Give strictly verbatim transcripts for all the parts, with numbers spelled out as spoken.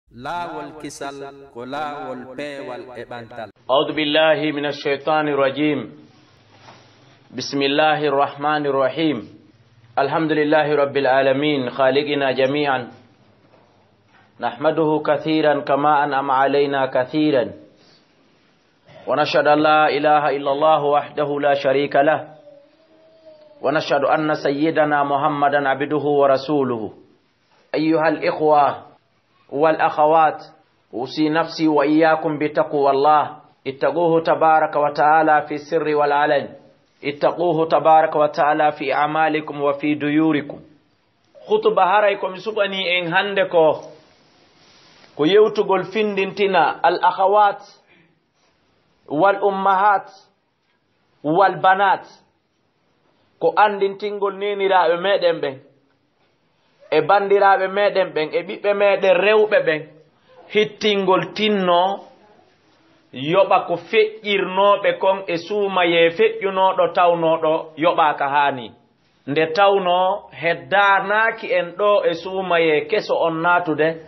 Laawol kisal ko laawol peewal e ɓantal. أعوذ بالله من الشيطان الرجيم. بسم الله الرحمن الرحيم. الحمد لله رب العالمين، خالقنا جميعا. نحمده كثيرا كما أنعم علينا كثيرا. ونشهد أن لا إله إلا الله وحده لا شريك له. ونشهد أن سيدنا محمدا عبده ورسوله. أيها الإخوة والأخوات، أوصي نفسي وإياكم بتقوى الله. اتقوه تبارك وتعالى في السر والعلن. اتقوه تبارك وتعالى في أعمالكم وفي ديوركم. Khutuba haray ko mi suɓanii en hannde ko, ko yewtugol findintina al akhawat wal ummahat wal banat, ko anndintingol neeniraaɓe meɗen ɓen, e banndiraaɓe meɗen ɓen, e ɓiɓɓe meɗen rewɓe ɓen, hittingol tinno yoɓa ko feƴƴirnooɓe kon e suumayee feƴƴunooɗo tawnooɗo yoɓaaka haani. Nde tawnoo heddaanaaki en ɗoo e suumayee keso on naatude,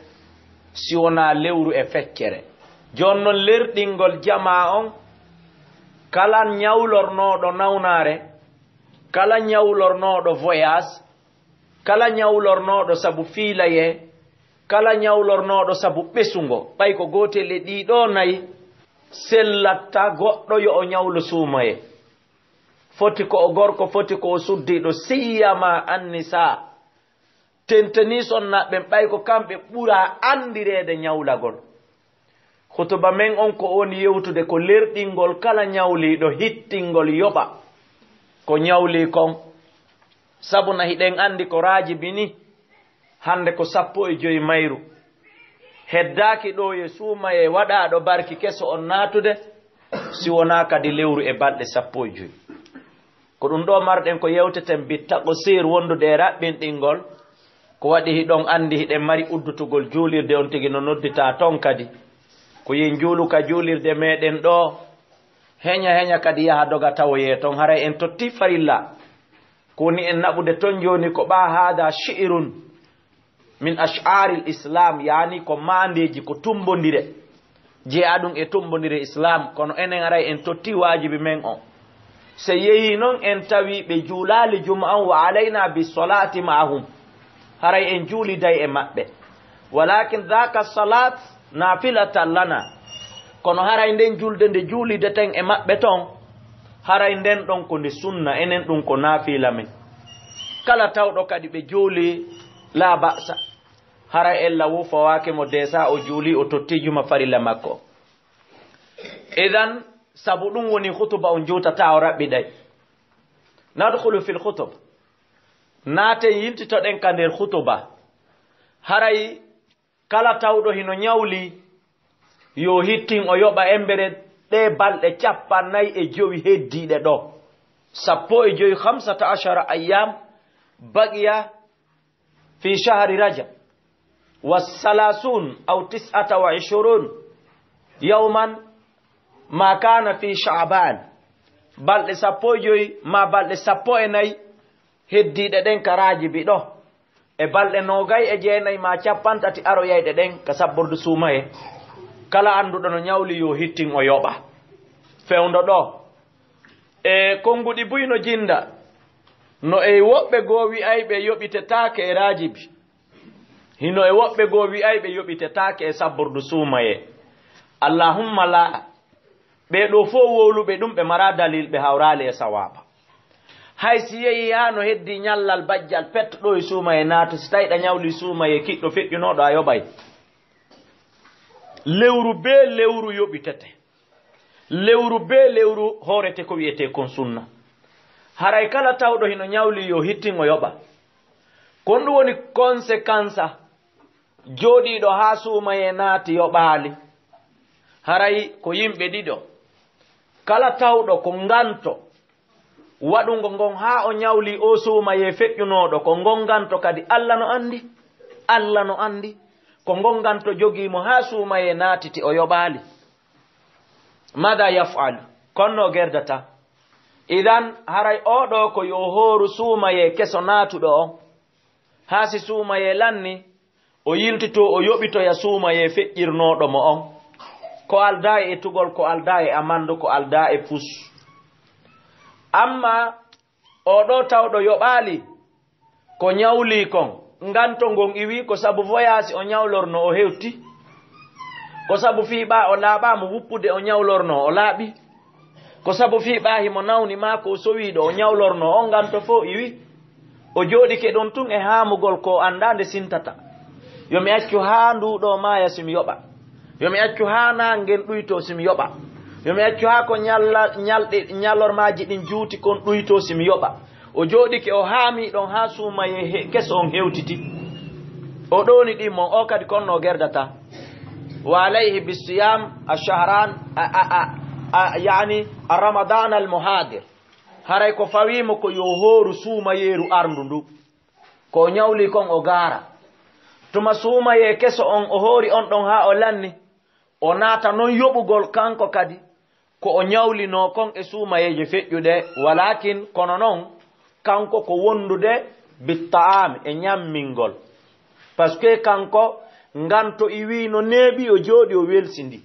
si wonaa lewru e feccere. Jooni non lerɗingol jamaa on, kala ñawlornooɗo nawnaare, kala ñawlornooɗo voyage, kala ñawlornooɗo sabu fiilayee, kala ñawlornooɗo sabu ɓesungo, ɓay ko gootel e ɗii ɗoo nayi, sellatta goɗɗo yo o ñawlu suumayee. Foti ko o gorko, foti ko o suddiiɗo, siyama annisa. Tenteni sonnaaɓe ɓen, ɓay ko kamɓe ɓura anndireede ñawlagol. Khutuba men on ko woni yewtude ko lerɗingol kala ñawliiɗo hittingol yoɓa ko ñawlii kon. Sabu na hiɗen anndi ko raajibi ni, hannde ko sappo e joy mayru. Heddaaki ɗoo e suumayee waɗaaɗo barki keso on naatude, si wonaa kadi lewru e balɗe sappo e joy. Ko ɗum ɗoo marɗen ko yewteten bitta ko seer wondude e raɓɓinɗingol. Ko waɗi hiɗon anndi hiɗen mari uddutugol juulirde on tigi no nodditaa ton kadi. Ko yen juulu ka juulirde meɗen ɗoo. Heña heña kadi yaha doga tawoyee ton. Haray en totti farilla. Ko woni en naɓude ton jooni ko ɓaa haada shi'irun min ash'aril islam, yaani ko maandeeji, ko tumbondire, jeyaa ɗum e tumbondire islam, kono enen aray en totti waajibi men on. Se yehi non en tawi ɓe juulaali juma on, wa alayna bi salati ma'ahum, haray en juuliday e maɓɓe. Walakin dhaka salat nafilatan lana, kono haray nden julde nde juulideten e maɓɓe ton, haray nden ɗon ko nde sunna, enen ɗum ko naafila men. Kala tawɗo kadi ɓe juuli, la ba'sa. Haray ella wo fawaake mo desa o juuli, o totti juma farilla makko. Idan, sabu ɗum woni khutuba on juutata o raɓɓiɗay. Nadkhulu fil khutub. Naaten yiltitoɗen ka nder khutuba. Haray kala tawɗo hino ñawli, yo hittin o yoɓa embere ɗe balɗe cappannayi e jowi heddiiɗe ɗo. Sappo e jowi, khamsata ashara ayyam baqiya fi shahri Rajab, wa salasun aw tis'ata wa ishirun yawman ma kana fi Sha'ban. Balɗe sappo e jowi ma balɗe sappo e nayi heddiiɗe ɗen ka raajibi ɗo, e balɗe noogay e jeenayi ma cappanɗe tati aroyayɗe ɗen ka sabbordu suumaye. Kala annduɗo no ñawli yo hittin o yoɓa. Fewndo ɗo, e konnguɗi buy no jinda, no e woɓɓe goo wi'ayɓe yoɓitetaake e raajibi. Hino e woɓɓe goo wi'ayɓe yoɓitetaake e sabbordu suumaye. Allahumma laa. Ɓee ɗoo fow wowluɓe ɗum, ɓe maraa dalil, ɓe hawraali e sawaaba. Hay si yehi haa no heddii ñallal bajjal pet ɗoo e suumaye naatu, si tawi ɗa ñawli suumaye kiɗɗo feƴƴunooɗo a yoɓay. Lewru bee lewru yoɓitete. Lewru bee lewru hoorete ko wi'etee kon sunna. Haray kala tawɗo hino ñawli yo hittin o yoɓa. Kon ɗum woni konsekansa jooɗiiɗo haa suumayee naati yoɓaali. Haray ko yimɓe ɗiɗo. Kala tawɗo ko nganto waɗungo ngon haa o ñawli o suumayee feƴƴunooɗo, ko ngon nganto kadi Alla no anndi. Alla no anndi. Ko ngon nganto jogii mo haa suumayee naatiti o yoɓaali. Mada yaf'alu? Kon no gerdata. Idan, haray oo ɗoo ko yo hooru suumayee keso naatuɗo on. Haa si suumayee lanni, O yiltitoo, o yoɓitoya suumayee feƴƴirnooɗo mo on. Ko aldaa e etugol, ko aldaa e amandu, ko aldaa e pus. Amma oo ɗoo tawɗo yoɓaali ko ñawlii kon, nganto ngon iwii ko sabu voyage o ñawlorno o hewti, ko sabu fii ɓaa o laaɓaa mo wuppude o ñawlorno o laaɓi, ko sabu fii ɓaa himo nawni maa ko sowiiɗo o ñawlorno on nganto fow iwi. O jooɗike ɗon tun e haamugol ko anndaa nde sintata. Yo mi accu haa nduu ɗoo maaya si mi yoɓa. Yo mi accu haa naange ngen ɗuytoo si mi yoɓa. Yo mi accu haa ko ñalla-, ñalɗi, ñallormaaji ɗin juuti kon ɗuytoo si mi yoɓa. O jooɗike o haamii ɗon haa suumayee he-, keso on hewtiti. O ɗooni ɗin mon, o kadi konno o gerdataa. Wa alayhi bisiyam a shahran, a, a, a, a, yani, a ramadan al muhadir. Haray ko fawii mo ko yo hooru suumayeeru arndu ndu. Ko o ñawli kon o gaara. Tuma suumayee keso on o hoori on ɗon haa o lanni, o naata non yoɓugol kanko kadi ko o ñawlinoo kon e suumayeeje feƴƴuɗe, walaakin kono non kanko ko wondude bitta'aami e ñammingol. Parce que kanko nganto iwii no neeɓi o jooɗi o welsindi.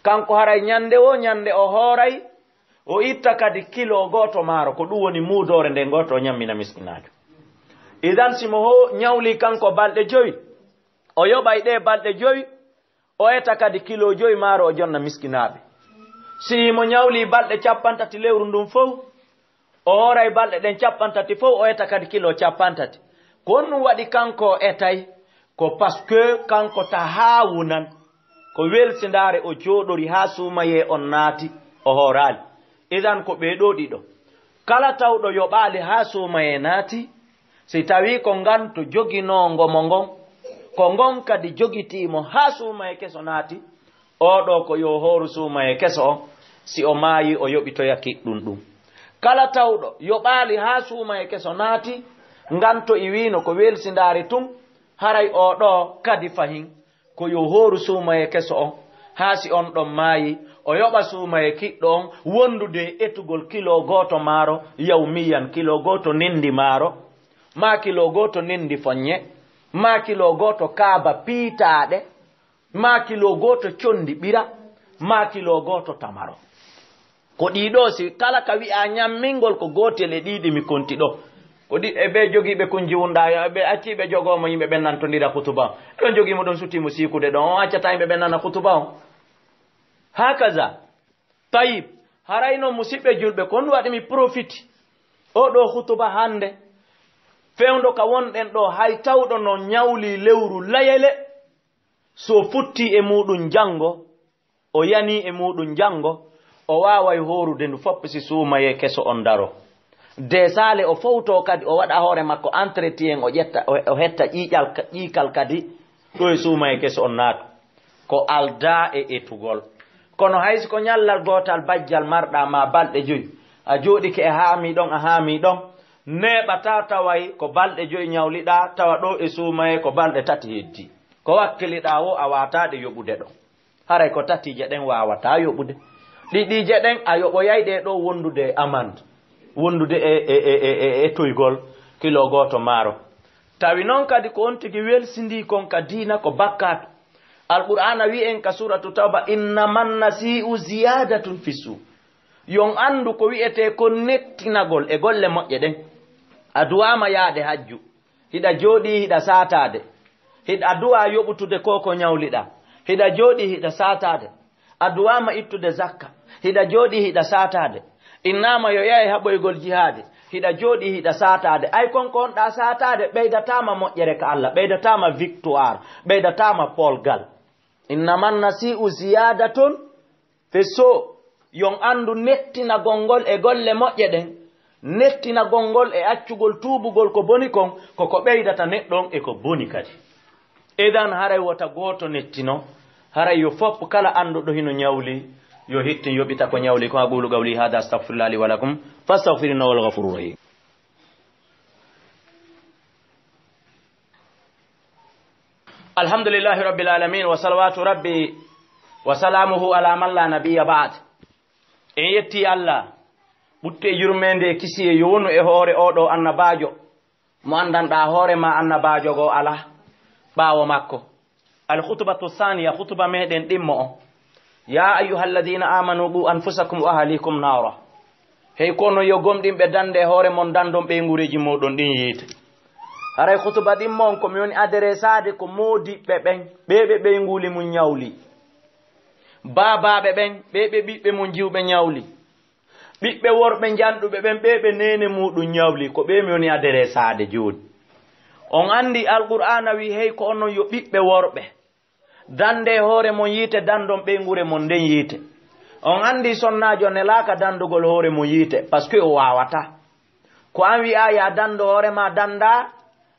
Kanko haray ñande woo ñande o hooray, o itta kadi kilo gooto maaro, ko ɗum woni muudoore nde gooto o ñammina miskinaajo. Idan si mo ho-, ñawli kanko balɗe joyi, o yoɓay ɗe balɗe joyi, o eta kadi kilo joyi maaro o jonna miskinaaɓe. Si mo ñawli balɗe cappanɗe tati lewru ndun fow, o hooray balɗe ɗen cappanɗe tati fow, o eta kadi kilo cappanɗe tati. Ko honɗum waɗi kanko o etay? Ko parce que kanko ta haawunan, ko welsindaare o jooɗori haa suumayee on naati, o hooraali. Idan ko ɓee ɗoo ɗiɗo. Kala tawɗo yoɓaali haa suumayee naati, si tawii ko nganto joginoongo mo ngon, ko ngon kadi jogitii mo haa suumayee keso naati, oo ɗoo ko yo hooru suumayee keso on, si o maayii o yoɓitoya kiɗɗum ɗum. Kala tawɗo yoɓaali haa suumayee keso naati, nganto iwiino ko welsindaare tun, haray oo ɗoo kadi fahin ko yo hooru suumayee keso on, haa si on ɗon maayi, o yoɓa suumayee kiɗɗo on wondude e etugol kilo gooto maaro yawmiyan, kilo gooto nendi maaro, maa kilo gooto nendi fonnye, maa kilo gooto kaaba piitaaɗe, maa kilo gooto condi ɓira, maa kilo gooto tamaro. Ko ɗii ɗoo, si kala ka wi'aa ñammingol, ko gootel e ɗii ɗi mi konti ɗoo. Ko ɗi-, e ɓe jogiiɓe kunji wunɗaa, e ɓe accii ɓe jogoo mo yimɓe ɓen nantondira kutuba on. Ɗon jogii mo ɗon sutii mo siikude ɗon, on accataa yimɓe ɓen nana kutuba on. Hakaza. Tayib. Haray non musiɓɓe julɓe, ko honɗum waɗi mi profiti oo ɗoo hutuba hannde? Fewndo ka wonɗen ɗoo, hay tawɗo no ñawlii lewru layele, so futtii e muuɗum janngo, o yanii e muuɗum janngo, o waaway hoorude ndu fof si suumayee keso on daroo. Deesaale o fowtoo kadi, o waɗa hoore makko entretien, o ƴetta, o, o hetta ƴiiƴal ka-, ƴiikal kadi, ɗo e suumayee keso on naatu. Ko aldaa e etugol. Kono hay si ko ñallal gootal bajjal marɗaa maa balɗe joyi, a jooɗike e haami ɗon, a haami ɗon, neeɓataa taway ko balɗe joyi ñawliɗaa, tawa ɗo e suumayee ko balɗe tati heddii. Ko wakkiliɗaa woo a waataade yoɓude ɗon. Haray ko tatiije ɗen waawataa yoɓude. Ɗiɗiije ɗen a yoɓoyay ɗe ɗo wondude e amande, wondude e, e, e, e, e, e toygol kilo gooto maaro. Tawi non kadi ko on tigi welsindii kon ka diina ko bakkaatu. Alqur'aana wi'i en ka suuratu Tawba, "Innaman nasi'u ziyaadatun fi suu." Yon anndu ko wi'etee kon nettinagol e golle moƴƴe ɗen. A duwaama yaade hajju. Hiɗa jooɗii hiɗa saataade. Hiɗa duwaa yoɓutude ko ko ñawliɗaa. Hiɗa jooɗii hiɗa saataade. A duwaama ittude zakka. Hiɗa jooɗii hiɗa saataade. Innaama yo yahe haɓoygol jihaadi. Hiɗa jooɗii hiɗa saataade. Ay kon ko wonɗaa saataade, ɓeydataama moƴƴere ka Alla, ɓeydataama victoire, ɓeydataama polgal. Innaman nasi'u ziyaadatun Feso, yon anndu nettinagol ngol e golle moƴƴe ɗen, nettinagol ngol e accugol tuubugol ko boni kon, ko ko ɓeydata neɗɗo on e ko boni kadi. Idan haray wota gooto nettino, haray yo fof kala annduɗo hino ñawli, yo hittin yoɓita ko ñawli kon. أقول قولي هذا أستغفر الله لي ولكم فاستغفروه إنه هو الغفور الرحيم. الحمد لله رب العالمين، وصلوات ربي وسلامه على من لا نبي بعد. En yetti Allah, ɓutte yurmeende e kisiye yo wonu e hoore oo ɗoo annabaajo, mo anndanɗaa hoore maa annabaajo goo alaa. ɓaawo makko. Al khutbatu thaniya, khutba meɗen ɗimmo on. Ya ayyuhalladhina amanu qu anfusakum wa ahlikum nara. Hey kono yo gomɗinɓe dande e hoore mon dandon ɓeyngureeji moɗon ɗin yiite. Haray khutba ɗimmo on ko mi woni adresaade ko moodiɓɓe ɓen, ɓe ɓe ɓeynguuli mun ñawli. Baabaaɓe ɓen, ɓe ɓe ɓiɓɓe mun jiwɓe ñawli. Ɓiɓɓe worɓe njanɗuɓe ɓen, ɓe ɓe neene muɗum ñawli, ko ɓe mi woni adresaade jooni. On anndi Alqur'aana wi'i, hey ko onon yo ɓiɓɓe worɓe, dande e hoore mon yiite, dandon ɓeynguure mon nden yiite. On anndi sonnaajo nelaaka dandugol hoore mun yiite, parce que o waawataa. Ko an wi'aa ya dando hoore ma, dandaa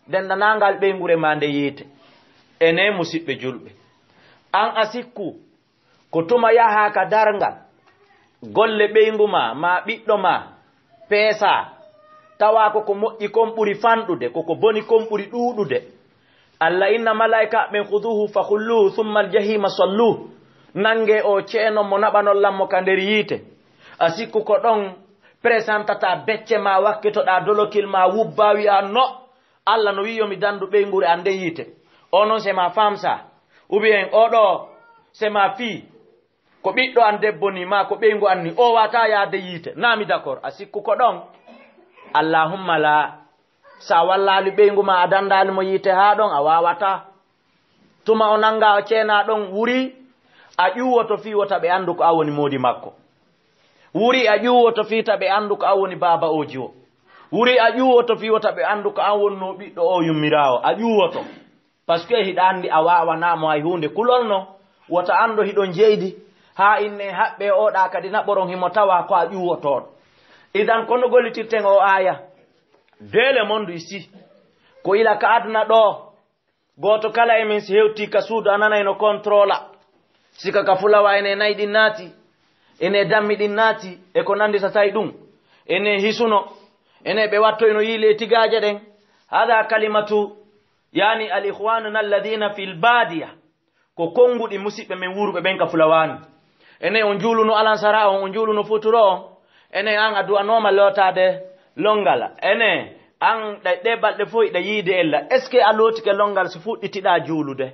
dendanaangal ɓeynguure ma nde yiite. Ene musiɓɓe julɓe, an a sikku ko tuma yahaa ka darngal, golle ɓeyngu ma, ma ɓiɗɗo ma, peesaa, tawa ko ko moƴƴi kon ɓuri fanɗude, ko ko boni kon ɓuri ɗuuɗude. Alla inna malaa'ika ɓen, "Khuduhu fa khulluhu thumma al-jahima salluh." Nangee o ceenon mo, naɓanon lan mo ka nder yiite. A sikku ko ɗon presentata becce ma, wakkitoɗaa dolokil ma, wubbaa wi'aa, "No, Alla no wi'i yo mi dandu ɓeynguure an nden yiite. O non c'est ma femme ça. Ou bien o ɗo c'est ma fille. Ko ɓiɗɗo an debbo ni, ma ko ɓeyngu an ni, o waawataa yaade yiite." Naa mi d'accord. A sikku ko ɗon? Allahumma la. Sa wallaali ɓeyngu ma, a dandaali mo yiite haa ɗon, a waawataa. Tuma o nanga o ceena ɗon, wuri a ƴuwoto fii wota ɓe andu ko an woni moodi makko. Wuri a ƴuwoto fii ta ɓe andu ko an woni baaba ooji o. Wuri a ƴuwoto fii wota ɓe andu ko an wonnoo ɓiɗɗo o yummiraawo. A ƴuwoto. Parce que hiɗa anndi a waawanaa mo hay huunde. Kulol non, wota anndo hiɗon jeydi, haa inne haɓɓe oɗa kadi naɓoron himo tawa ko a ƴuwotooɗo. Idan, kono gollitirten o aaya. Deux le monde ici. Ko ila ka aduna ɗo, gooto kala e men si hewti ka suudu a nanay no contrôla. Sika ka fulawa ene nayi ɗin naati, ene dammi ɗin naati, e ko nanndi sa tawi ɗum. Ene hisuno, ene ɓe wattoyno yiile e tigaaje ɗen. Hada kalimatu Yani, al ikhwanuna alladhina fil badiya, ko konnguɗi musiɓɓe men wuuruɓe ɓen ka fulawaani. Ene on juuluno alansara on, on juuluno futuro on. Ene an a du'anooma lootaade longal. Ene an ɗe, ɗe balɗe fof hiɗa yiide ella. Est-ce que a lootike longal si fuɗɗitiɗaa juulude?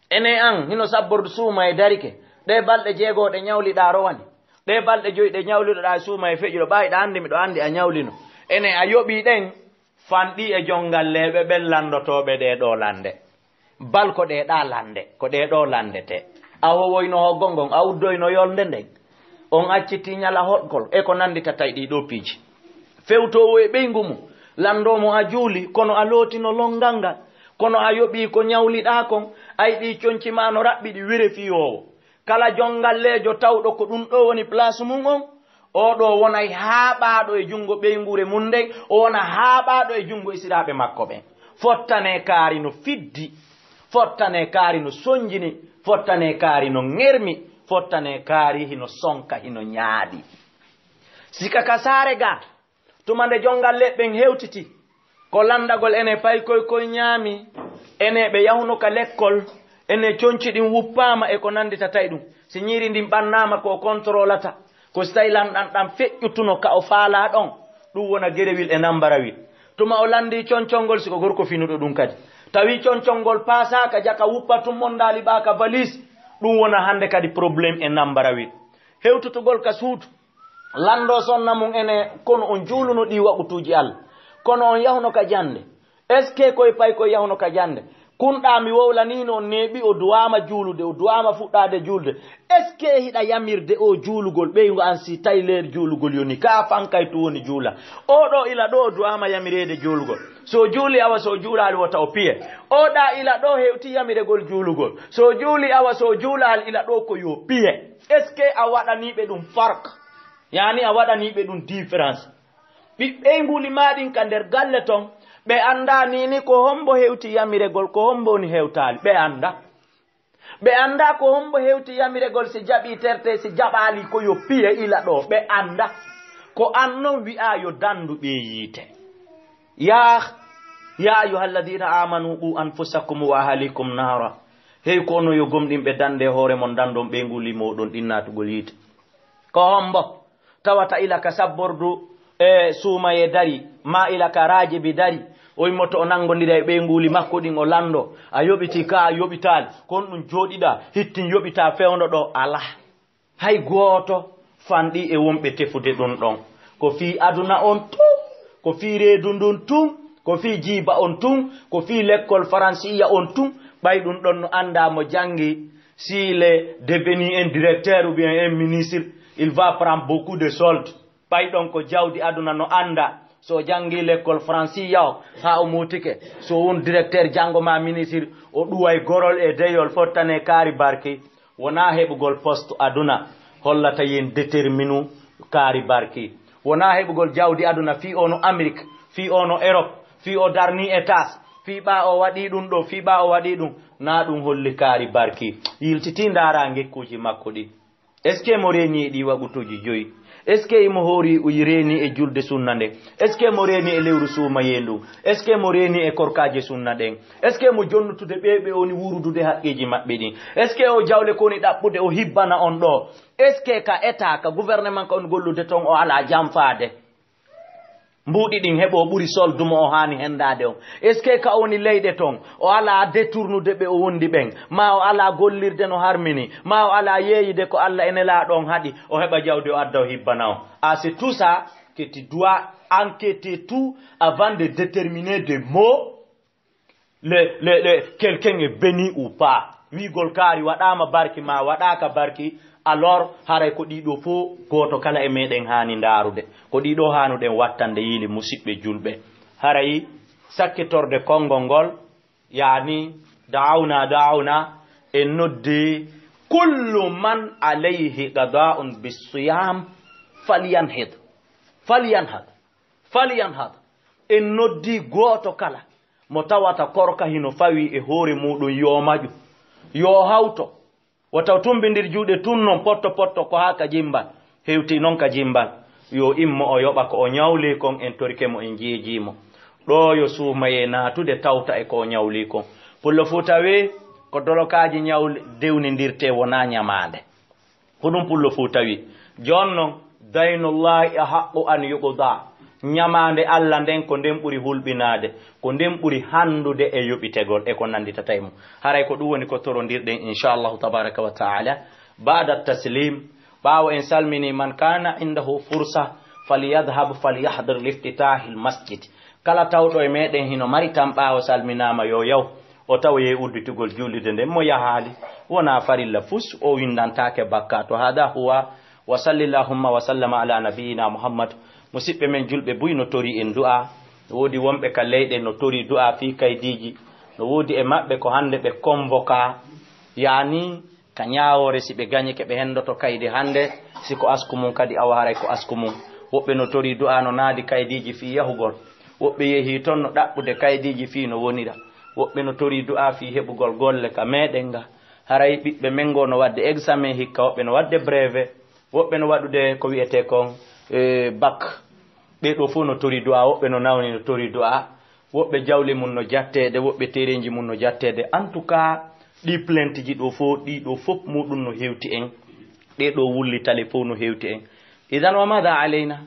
Ene an hino sabbordu suuma e darike. Ɗe balɗe jeego ɗe ñawliɗaa rowani. Ɗe balɗe joyi ɗe ñawliɗoɗaa e suuma e feƴuɗo, ɓay ɗa anndi miɗo anndi a ñawlino. Ene a yoɓii ɗen. Fanɗi e jonngalleeɓe ɓen lanndotooɓe ɗee ɗoo lannde. Bal ko ɗee ɗaa lannde, ko ɗee ɗoo lanndetee. A howoyno hoggo ngon, a uddoyno yolnde nden. On accitii ñala hoɗgol e ko nannditata e ɗii ɗoo piiji. Fewtoowo e ɓeyngu mum, lanndoo mo a juuli, kono a lootino lonngal ngal, kono a yoɓii ko ñawliɗaa kon, ay ɗii conci maa no raɓɓiɗi, wire fiyoowo. Kala jonngalleejo tawɗo ko ɗum ɗoo woni place mum on, oo ɗoo wonay haaɓaaɗo e junngo ɓeynguure mum nden, o wona haaɓaaɗo e junngo esiraaɓe makko ɓen. Fottane kaari no fiddi, fottane kaari no sonjini, fottane kaari no ŋermi, fottane kaari hino sonka, hino ñaaɗi. Sika ka saare ga, tuma nde jonngalleeɓe ɓen hewtiti, ko lanndagol ene paykoy koy ñaami, ene ɓe yahuno ka lekkol, ene conci ɗin wuppaama e ko nannditata e ɗum. Si ñiiri ndin ɓannaama ko o kontrolata, ko si tawi lanɗan ɗan feƴƴutuno ka o faalaa ɗon, ɗum wona gerewil e nambarawil. Tuma o lanndii concol ngol, si ko gorko finuɗo ɗum kadi, tawi concol ngol paasaaka, jaka wuppa tun mondaali ɓaa ka valise, ɗum wona hannde kadi problème e nambarawil. Hewtutugol ka suudu, lanndoo sonna mum ene, kono on juuluno ɗii waqutuuji Alla, kono on yahuno ka jannde. Est-ce que koye pay koye yahuno ka jannde? Kunɗaa mi wowlaniino on neeɓi, o duwaama juulude, o duwaama fuɗɗaade juulde. Est-ce que hiɗa yamirde o juulugol ɓeyngu an si tawi leer juulugol yoni? Ka fankay tu woni juula. O ɗo ila ɗo o duwaama yamireede juulugol. So juuli awa, so juulaali wota o piye. O ɗa ila ɗo hewti yamiregol juulugol. So juuli awa, so juulaali ila ɗo ko yo piye. Est-ce que a waɗanii ɓe ɗum fark? Yani a waɗanii ɓe ɗum différence. Ɓiɓɓe nguli maa ɗin ka nder galle ton, ɓe anndaa nii ni ko hombo hewti yamiregol, ko hombo woni hewtaali, ɓe anndaa. Ɓe anndaa ko hombo hewti yamiregol, si jaɓii terte, si jaɓaali ko yo piye ila ɗo, ɓe anndaa. Ko an non wi'aa yo dandu ɓe yiite. Ya, ya ayyuhalladhina amanu qu anfusakum wa ahlikum nara. Hey ko onon yo gomɗinɓe, dande hoore mon, dandon ɓe nguli moɗon ɗin naatugol yiite. Ko hombo tawata ila ka sabbordu e suumaye dari, ma ila ka raajibi dari, O immoto o nanngondira e ɓeynguuli makko ɗin, o lanndo. A yoɓiti ka, a yoɓitaali. Kon ɗum jooɗiɗaa, hittin yoɓitaa fewndo ɗo, alaa. Hay gooto fanɗi e wonɓe tefude ɗum ɗon. Ko fii aduna on tun, ko fii reedu ndun tun, ko fii jiiba on tun, ko fii lekkol faransiya on tun. Ɓay ɗum ɗon no anndaa mo janngi, s'il est devenu un directeur ou bien un ministre, il va prendre beaucoup de soldes. Ɓay ɗon ko jawdi aduna no annda. So o janngi lekkol faransiya o, haa o muutike, so won directeur janngo ma ministre, o ɗuway gorol e deyol fottane kaari barki. Wonaa heɓugol poste aduna hollata yen déterminu kaari barki. Wonaa heɓugol jawdi aduna fii o no Amérique, fii o no Europe, fii o darni étage, fii ɓaa o waɗi ɗum ɗo, fii ɓaa o waɗi ɗum. Naa ɗum holli kaari barki. Yiltitii ndaaraa ngekkuuji makko ɗi. Est-ce que mo reeni e ɗi wagutuuji joyi? Est-ce que imo hoori o reeni e julde sunna nden? Est-ce que mo reeni e lewru suumayee ndun? Est-ce que mo reeni e korkaaji sunna ɗen? Est-ce que mo jonnutude ɓee ɓe woni wuurudude haqqeeji maɓɓe ɗin? Est-ce que o jawle ko woni ɗaɓɓude o hibbana on ɗo? Est-ce que ka état, ka gouvernement ka on gollude ton o alaa janfaade? Mbuuɗi ɗin heɓo ɓuri soldu mo o haani hendaade on. Est-ce que ka o woni leyɗe ton, o alaa détournude ɓe o wondi ɓen, maa o alaa gollirde no harmini, maa o alaa yeeyide ko Alla e Nelaaɗo on haɗi, o heɓa jawdi o adda o hibbana on? Ah, c'est tout ça que tu dois enquêter tout avant de déterminer des mots. Le, le, le, quelqu'un est béni ou pas? Wiigol kaari waɗaama barki maa waɗaaka barki, alors haray ko ɗiɗo fof gooto kala e meɗen haani ndaarude. Ko ɗiɗo haanuɗen wattande yiili musiɓɓe julɓe. Haray sakkitorde konngol ngol, yaani da'awna, da'awna, en noddi kullu man alayhi qada'un bisiyam falyanhid. Falyanhad. Falyanhad. En noddi gooto kala mo tawata korka hino fawi e hoore muɗum, yo maƴu, yo hawto. Wata o tumbindir juuɗe tun non potto potto ko haa ka jimbal, hewti non ka jimbal. Yo immo o yoɓa ko o ñawli kon, en torike mo, en jeejii mo. Ɗo yo suumayee naatude tawta e ko o ñawli kon. Pullo Fuuta wi ko dolokaaji ñawli dewnindirte, wonaa ñamaande. Ko ɗum Pullo Fuuta wi. Jooni non, daynullahi ahaqqu an yuqda. Ñamaande Alla nden ko nden ɓuri hulɓinaade, ko nden ɓuri hanndude e yoɓitegol e ko nannditata e mum. Haray ko ɗum woni ko torondirɗen, inchallahu tabaraka wa taala. Baada taslim, ɓaawo en salmini, man kana indahu fursa, falyadhhab falyahdir liftitahil masjid. Kala tawɗo e meɗen hino mari tan ɓaawo salminaama yo yaw, o tawoyee udditugol juulirde nden. Mo yahaali, wonaa farilla fus, o winndantaake bakkaatu. Hada huwa, wa salli llahumma wa sallama ala nabiyina Muhammad. Musiɓɓe men julɓe buy no torii en du'a. No woodi wonɓe ka leyɗe no torii du'a fii kaydiiji. No woodi e maɓɓe ko hannde ɓe convoquaa, yaani ka ñaawoore, si ɓe gañike, ɓe henndoto kaydi hannde, si ko asku mum kadi, awa haray ko asku mum. Woɓɓe no torii du'a no naadi kaydiiji fii yahugol. Woɓɓe yehii ton no ɗaɓɓude kaydiiji fii no wonira. Woɓɓe no torii du'a fii heɓugol golle ka meɗen ga. Haray ɓiɓɓe men goo no waɗde examen hikka, woɓɓe no waɗde brevet, woɓɓe no waɗude ko wi'etee kon, eh, bac. Ɓee ɗoo fof no torii du'a, woɓɓe no nawni no torii du'a. Woɓɓe jawle mum no jatteede, woɓɓe tereenji mum no jatteede. En tout cas, ɗii plainte ji ɗoo fof, ɗii ɗoo fof muɗum no hewti en. Ɗee ɗoo wullitali fof no hewti en. Idan wa maada alayna?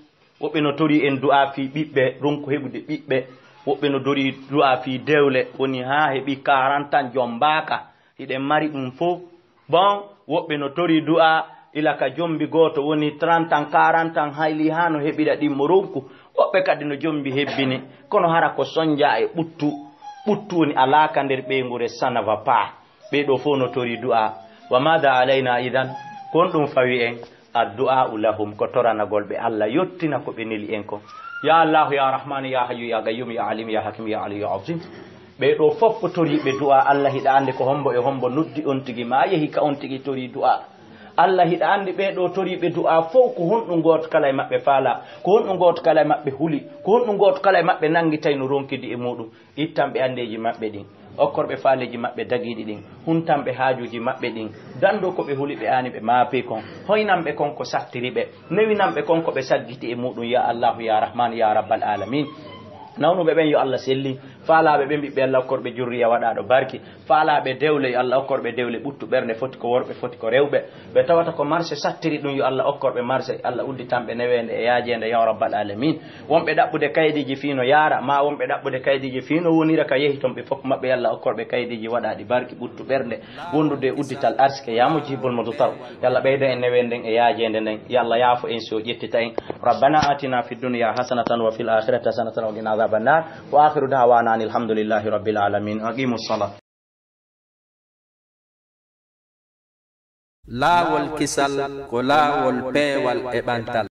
Woɓɓe no torii en du'a fii ɓiɓɓe, ronku heɓude ɓiɓɓe. Woɓɓe no torii du'a fii dewle, woni haa heɓi quarante ans jombaaka. Hiɗen mari ɗum fof. Bon, woɓɓe no torii du'a ila ka jombi gooto woni trente ans, quarante ans, hayli haa no heɓira ɗimmo ronku. Woɓɓe kadi no jombi hebbini, kono hara ko sonja e ɓuttu. Ɓuttu woni alaaka nder ɓeynguure, ça ne va pas. Ɓee ɗoo fof no torii du'a. Wa maada alayna idan? Kon ɗum fawi en? Addu'a'u lahum, ko toranagol ɓe Alla yottina ko ɓe neli en kon. Ya Allahu, ya Rahmanu, ya Hayyu, ya Gayyum, ya Alim, ya Hakim, ya Aliyu, ya Azim. Ɓee ɗoo fof ko toriiɓe du'a. Alla hiɗa anndi ko hombo e hombo noddi on tigi, ma yehi ka on tigi torii du'a. Alla hiɗa anndi ɓee ɗoo toriiɓe du'a fof ko honɗum gooto kala e maɓɓe faala, ko honɗum gooto kala e maɓɓe huli, ko honɗum gooto kala e maɓɓe nangi tawi no ronkidi e muɗum. Ittan ɓe anndeeji maɓɓe ɗin, okkor ɓe faaleeji maɓɓe dagiiɗi ɗin, huntan ɓe haajuuji maɓɓe ɗin, danndoo ko ɓe huli, ɓe aani ɓe maapi kon, hoynan ɓe kon ko sattiri ɓe, newinan ɓe kon ko ɓe saggiti e muɗum, ya Allahu, ya Rahman, ya Rabbal Alamin. Nawnuɓe ɓen yo Allah sellin, faalaaɓe ɓen ɓiɓɓe Allah okkorɓe jurriya waɗaaɗo barki, faalaaɓe dewle yo Allah okkorɓe dewle ɓuttu ɓernde foti ko worɓe foti ko rewɓe, ɓe tawata ko marché sattiri ɗum yo Allah okkorɓe marché, Allah udditanɓe neweende e yaajeende ya rabbal alamin. Wonɓe ɗaɓɓude kaydiiji fii no yaara, maa wonɓe ɗaɓɓude kaydiiji fii no wonira ka yehi ton ɓe fof maɓɓe yo Allah okkorɓe kaydiiji waɗaaɗi barki ɓuttu ɓernde, wondude e uddital arsike ya mujibul mudtar. Yo Allah ɓeyda en neweende nden e yaajeende nden, yo Allah yaafo en si o ƴettita en. ربنا آتنا في الدنيا حسنة وفي الآخرة حسنة وقنا عذاب النار. وآخر دعوانا أن الحمد لله رب العالمين. أقيموا الصلاة. Laawol kisal ko laawol peewal e ɓantal.